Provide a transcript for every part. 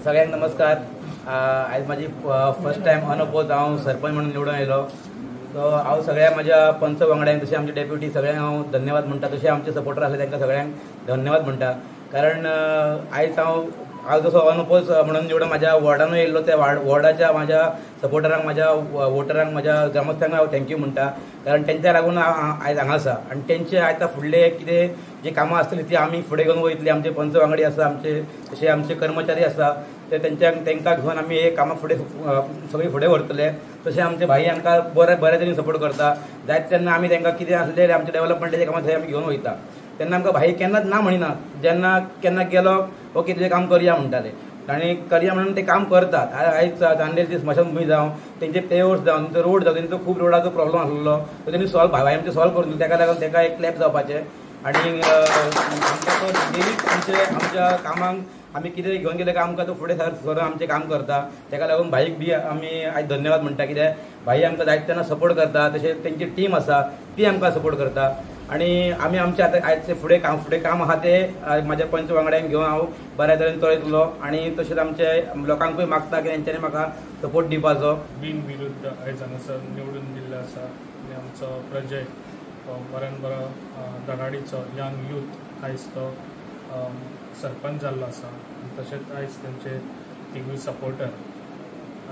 सगळ्यांक नमस्कार. आयज म्हाजी फर्स्ट टायम अनअपोज हांव सरपंच म्हणून निवडून आयलो. सो हांव सगळ्या म्हाज्या पंच वांगड्यांक तशें आमचे डेप्युटी सगळ्यांक हांव धन्यवाद म्हणटा, तशें आमचे सपोर्टर आसले तांकां सगळ्यांक धन्यवाद म्हणटा. कारण आयज हांव जसो अनअपोज म्हणून निवडून म्हाज्या वॉर्डानूय येयल्लो, त्या वॉर्डाच्या म्हाज्या सपोर्टरांक, म्हाज्या वोटरांक, म्हाज्या ग्रामस्थांक हांव thank you म्हणटा. कारण तेंच्या लागून हांव आयज हांगा आसा आनी तेंचे आतां फुडले कितें जी कामां आसतली ती आमी फुडें घेवन वयतली. आमचे पंच वांगडी आसा, आमचे तशें आमचे कर्मचारी आसा, ते तेंकां घेवन आमी हे कामां फुडें सगळीं फुडें व्हरतले. तशें आमचे भाई आमकां बरे तरेन सपोर्ट करता. जायत तेन्ना आमी तेंकां कितें आसलें आमचे डेवलपमेंटाचें कामां थंय आमी घेवन वयता. तेन्ना आमकां भाई केन्नाच ना म्हणिना, जेन्ना केन्ना गेलो ओके तुजें काम करया म्हणटाले आनी करया म्हणून ते काम करतात. आयज चांदेलची स्मशानभूमी जावं, तेंचे पेवर्स जावं, तेंचो रोड जावं, तेंचो खूब रोडाचो प्रॉब्लम आसलेलो तो तेणी सॉल्व भाई आमचे सॉल्व करून दिलो. तेका लागून तेका एक क्लॅप जावपाचें. आनी आमकां तो डेली आमच्या कामांक आमी कितें घेवन गेले काय आमकां तो फुडें सरून आमचें काम करता. तेका लागून भाईक बी आमी आयज धन्यवाद म्हणटा, कित्याक भाई आमकां जायते तेन्ना सपोर्ट करता, तशें तेंची टीम आसा ती आमकां सपोर्ट करता. आनी आमी आमचे आतां आयज फुडें काम आसा तें म्हाज्या पंच वांगड्यांक घेवन हांव बऱ्या तरेन चलयतलो. आनी तशेंच आमचे लोकांकूय मागता की तेंच्यांनी म्हाका सपोर्ट दिवपाचो. बिन विरुद्ध आयज हांगासर निवडून दिल्लो आसा आनी आमचो प्रजय बऱ्यान बरो धडाडीचो यंग यूथ आयज तो सरपंच जाल्लो आसा. तशेंच आयज तेंचे तिगूय सपोर्टर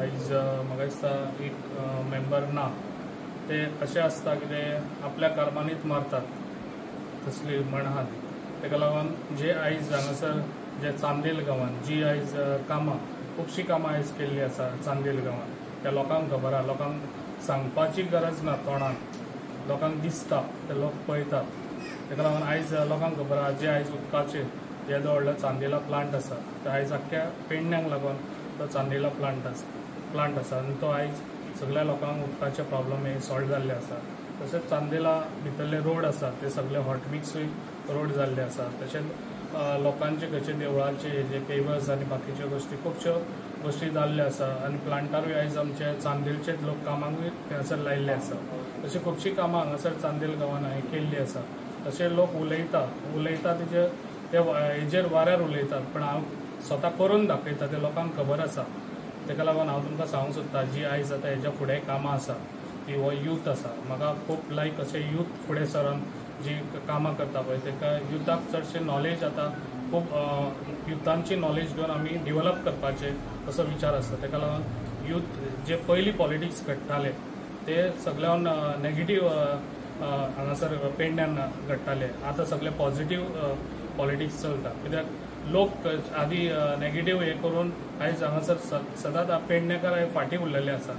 आयज म्हाका दिसता एक मेंबर ना, ते अशें आसता की ते आपल्या कर्मांनीच मारतात तसली म्हण आहा ती. तेका लागून जे आयज हांगासर जे चांदेल गांवांत जी आयज कामां खुबशीं कामां आयज केल्लीं आसा चांदेल गांवांत, त्या लोकांक खबर आहा, लोकांक सांगपाची गरज ना, तोंडान लोकांक दिसता, ते लोक पळयतात. तेका लागून आयज लोकांक खबर आहा जे आयज उदकाचेर येदो व्हडलो चांदेला प्लांट आसा, ते आयज आख्ख्या पेडण्यांक लागून तो चांदेला प्लांट आसा आनी तो आयज सगळ्या लोकांक उदकाचे प्रॉब्लम हे सॉल्व जाल्ले आसा. तशेंच चांदेला भितरले रोड आसा ते सगळे हॉटमिक्सूय रोड जाल्ले आसा. तशेंच लोकांचे खंयचे देवळाचे जे पेवर्स आनी बाकीच्यो गोश्टी खुबश्यो गोश्टी जाल्ल्यो आसा. आनी प्लांटारूय आयज आमचे चांदेलचेच लोक कामांकूय थंयसर लायिल्ले आसा. तशी खुबशीं कामां हांगासर चांदेल गांवांत हांवें केल्लीं आसा. तशें लोक उलयता तेजे ते हेजेर वाऱ्यार उलयतात, पण हांव स्वता करून दाखयता, ते लोकांक खबर आसा. तेका लागून हांव तुमकां सांगूंक सोदता जी आयज आतां हेज्या फुडें कामां आसा ती हो यूथ आसा. म्हाका खूब लायक अशें यूथ फुडें सरून जी कामां करता पळय तेका युथाक चडशें नॉलेज आतां खूब युथांची नॉलेज घेवन आमी डिवलप करपाचें असो विचार आसता. तेका लागून यूथ जे पयलीं पॉलिटिक्स घडटाले ते सगळ्यान नेगेटीव हांगासर पेडण्यान घडटाले, आतां सगळे पॉझिटीव पॉलिटिक्स चलता. कित्याक लोक आदी नेगेटीव हे करून आयज हांगासर सदांच पेडणेकार फाटीं उरलेले आसा.